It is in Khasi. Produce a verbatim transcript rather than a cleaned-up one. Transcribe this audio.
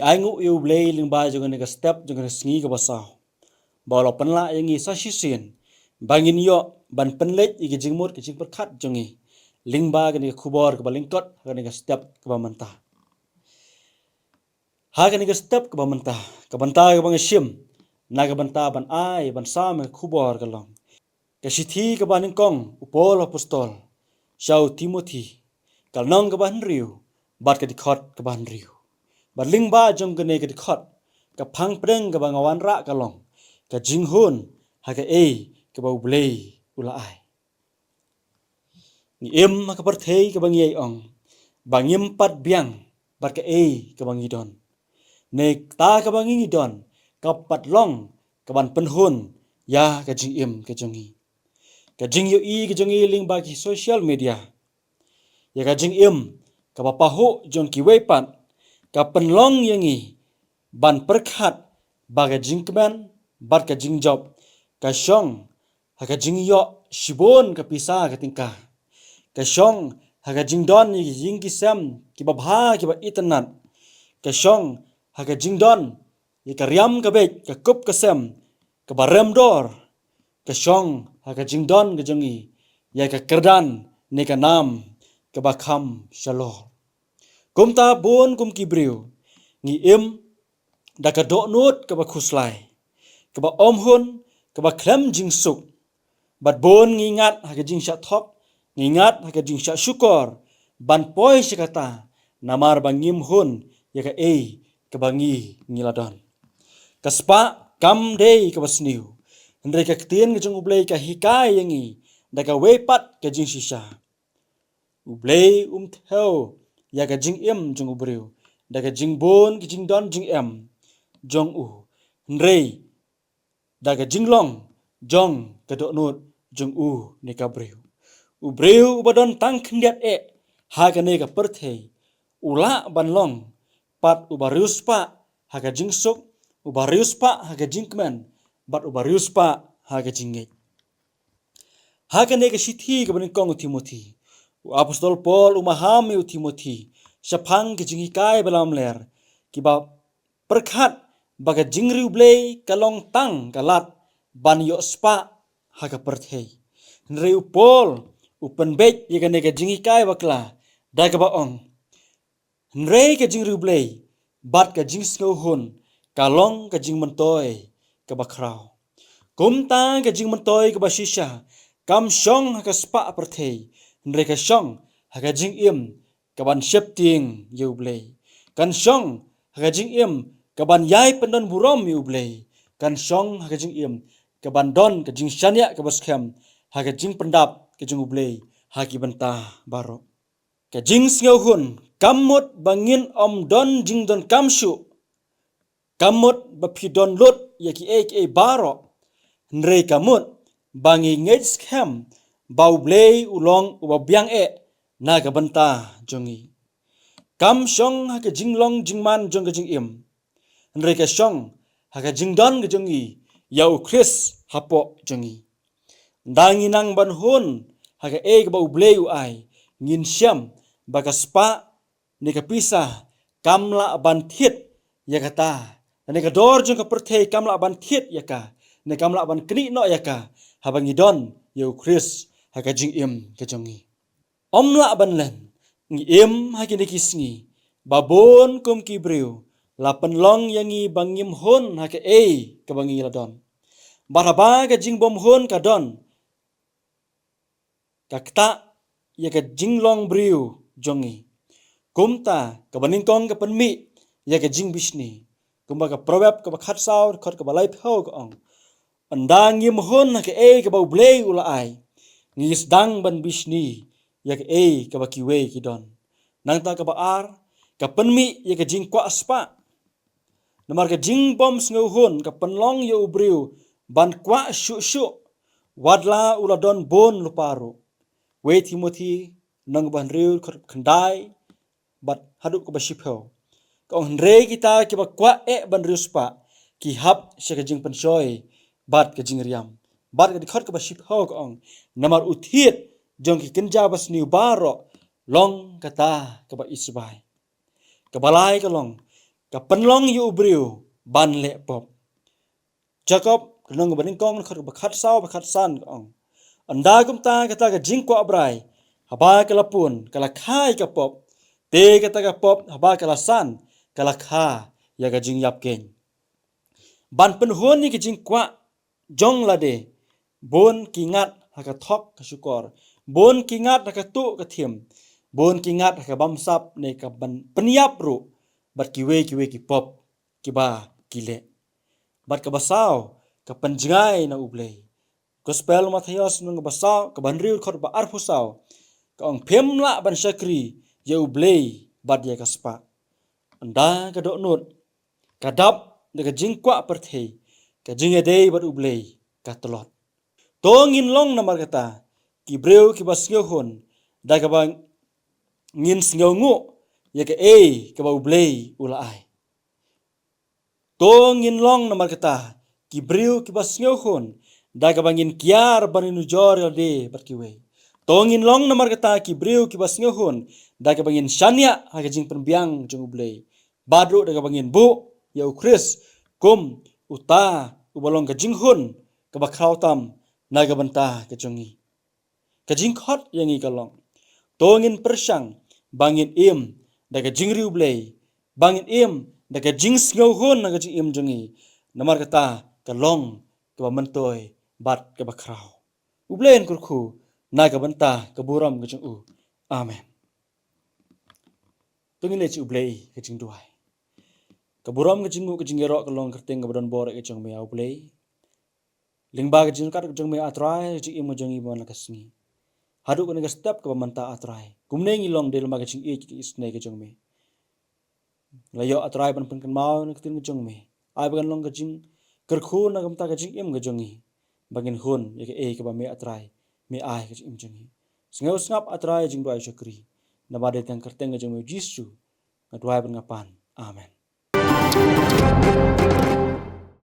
Ai nguh ïa U Blei lyngba jong kane ka step jong kane ka sngi kaba saw, ba u la pynlah ïa ngi sa shisien ba ngin ïoh ban pynleit ïa ki jingmut ki jingpyrkhat jong ngi lyngba kane ka khubor kaba lyngkot ha kane ka step kaba mynta. Ha kane ka step kaba mynta, ka bynta kaba nga shim na ka bynta ban ai ban sam ïa ka khubor ka long ka shithi kaba nyngkong u Paul Apostol sha u Timothi, ka lynnong kaba hynriew bad ka dkhot kaba hynriew. Bad lyngba jong kane ka dkhot, ka phang pdeng kaba nga wanrah ka long ka jinghun ha kaei kaba U Blei u la ai. Ngi im ha ka pyrthei kaba ngi ïai ong ba ngim pat biang bad kaei kaba ngi don, ne kata kaba ngi ngi don ka pat long kaban pynhun ïa ka jingim ka jong ngi. Ka jingïohi ka jong ngi lyngba ki social media ïa ka jingim kaba pahuh jong kiwei pat ka pynlong ïa ngi ban pyrkhat ba ka jingkmen bad ka jingjop ka shong ha ka jingïoh shibun ka pisa ka tyngka, ka shong ha ka jingdon ïa ki ïing ki sem kiba bha kiba itynnat, ka shong ha ka jingdon ïa ka riam ka beit ka kup ka sem kaba rem dor, ka shong ha ka jingdon ka jong ngi ïa ka kyrdan ne ka nam kaba kham shalor. Kumta bun kum ki briew ngi im da ka dohnud kaba khuslai, kaba ym hun, kaba khlem jingsuk. Bad bun ngi ngat ha ka jingshah thok, ngi ngat ha ka jingshah shukor ban poi sha kata, namar ba ngim hun ïa kaei kaba ngi ngi la don. Ka spah kam dei kaba sniew, hynrei ka ktien ka jong U Blei ka hikai ïa ngi da kawei pat ka jingshisha. U Blei um thew ïa ka jingim jong u briew da ka jingbun ka jingdon jingem jong u, hynrei da ka jinglong jong ka dohnud jong u ne ka briew. U briew uba don tang khyndiat eh ha kane ka pyrthei u lah ban long pat uba riewspah ha ka jingsuk, uba riewspah ha ka jingkmen, bad uba riewspah ha ka jingngeit. Ha kane ka shithi kaba nyngkong u Timothi, u Apostol Paul u maham ïa u Timothi shaphang ki jinghikai ba lamler kiba pyrkhat ba ka jingriewblei ka long tang ka lad ban ïoh spah ha ka pyrthei. Hynrei u Paul u pynbeit ïa kane ka jinghikai bakla da kaba ong, hynrei ka jingriewblei bad ka jingsngewhun ka long ka jingmyntoi kaba khraw. Kumta ka jingmyntoi kaba shisha kam shong ha ka spah pyrthei, hynrei ka shong ha ka jingim kaban sheptieng ïa U Blei. Kan shong ha ka jingim kaban ïai pyndon burom ïa U Blei. Kan shong ha ka jingim kaban don ka jingshaniah kaba skhem ha ka jingpyndap ka jong U Blei ha ki bynta baroh. Ka jingsngewhun kam mut ba ngin ym don jingdonkam shuh, kam mut ba phi don lut ïa kiei kiei baroh, hynrei ka mut ba ngi ngeit skhem ba U Blei u long uba biang eh na ka bynta jong ngi. Kam shong ha ka jinglong jingman jong ka jingim, hynrei ka shong ha ka jingdon ka jong ngi ïa U Khrist hapoh jong ngi. Ynda ngi nang ban hun ha kaei kaba U Blei u ai, ngin shem ba ka spah ne ka pisa kam lah ban thied ïa kata, ne ka dor jong ka pyrthei kam lah ban thied ïa ka, ne kam lah ban knieh noh ïa ka haba ngi don ïa U Khrist ha ka jingim ka jong ngi. Ym lah ban len, ngi im ha kine ki sngi ba bun kum ki briew la pynlong ïa ngi ba ngim hun ha kaei kaba ngi la don. Bad haba ka jingbymhun ka don, ka ktah ïa ka jinglong briew jong ngi. Kumta kaba nyngkong ka pynmih ïa ka jingbishni. Kumba ka Proverb kaba khatsaw, dkhot kaba laiphew ka ong, ynda ngim hun ha kaei kaba U Blei u la ai, ngi sdang ban bishni ïa kaei kaba kiwei ki don. Nangta kaba ar, ka pynmih ïa ka jingkwah spah. Namar ka jingbymsngewhun ka pynlong ïa u briew ban kwah shuh shuh, wat la u la don bun lypa ruh. Wei Timothi, lynnong ba hynriew, dkhot khyndai bad haduh kaba shiphew. Ka ong, hynrei kita kiba kwah eh ban riewspah ki hap sha ka jingpynshoi bad ka jingriam. Bad ka dkhot kaba shiphew ka ong, namar u thied jong ki kynja basniew baroh long kata kaba isbai. Kaba lai ka long, ka pynlong ïa u briew ban leh pop. Jakob, ka lynnong ba nyngkong, dkhot ba khatsaw, ba khatsan ka ong: Ynda kumta kata ka jingkwah brai haba ka la pun ka la kha ïa ka pop, te kata ka pop haba ka la san ka la kha ïa ka jingïap keiñ. Ban pynhun ïa ka jingkwah jong lade, bun ki ngat ha ka thok ka shukor, bun ki ngat ha ka tuh ka thim, bun ki ngat ha ka bamsap ne ka ban pynïap ruh, bad kiwei kiwei ki pop kiba ki leh. Bad kaba saw, ka pynjngai na U Blei. Gospel Mathaios lynnong ba saw, kaba hynriew, dkhot ba arphew saw, ka ong: Phim lah ban shakri ïa U Blei bad ïa ka spah. Ynda ka dohnud ka dap da ka jingkwah pyrthei, ka jingïadei bad U Blei ka tlot. To ngin long namar kata ki briew kiba sngewhun, da kaba ngin sngewnguh ïa kaei kaba U Blei u la ai. To ngin long namar kata ki briew kiba sngewhun, da kaba ngin kiar ban ïanujor ïalade bad kiwei. To ngin long namar kata ki briew kiba sngewhun, da kaba ngin shaniah ha ka jingpynbiang jong U Blei, bad ruh da kaba ngin buh ïa U Khrist kum uta uba long ka jinghun kaba khraw tam na ka bynta ka jong ngi. Ka jingkhot ïa ngi ka long: To ngin pyrshang ba ngin im da ka jingriewblei, ba ngin im da ka jingsngewhun na ka jingim jong ngi, namar kata ka long kaba myntoi bad kaba khraw. U Blei un kyrkhu na ka bynta ka burom ka jong u. Amen. To ngin leit sha U Blei ka jingduwai. Ka burom, ka jingnguh, ka jingïaroh ka long kyrteng kaba don bor ïa ka jong me, A Blei. Lyngba ka jingkat ka jong me, A Trai, ka jingim ka jong ngi man la ka sngi haduh kane ka step kaba mynta, A Trai, kumne ngi long dei lyngba ka jingïeit, ka jingisynei ka jong me. La ïoh, A Trai, ban pynkynmaw na ka ktien ka jong me. Ai ba kan long ka jingkyrkhu na ka bynta ka jingim ka jong ngi, ba ngin hun ïa kaei kaba me, A Trai, me ai ka jingim jong ngi. Sngewsngap, A Trai, jingduwai shakri, naba dei tang kyrteng ka jong me, U Jisu, nga duwai bad nga pan. Amen.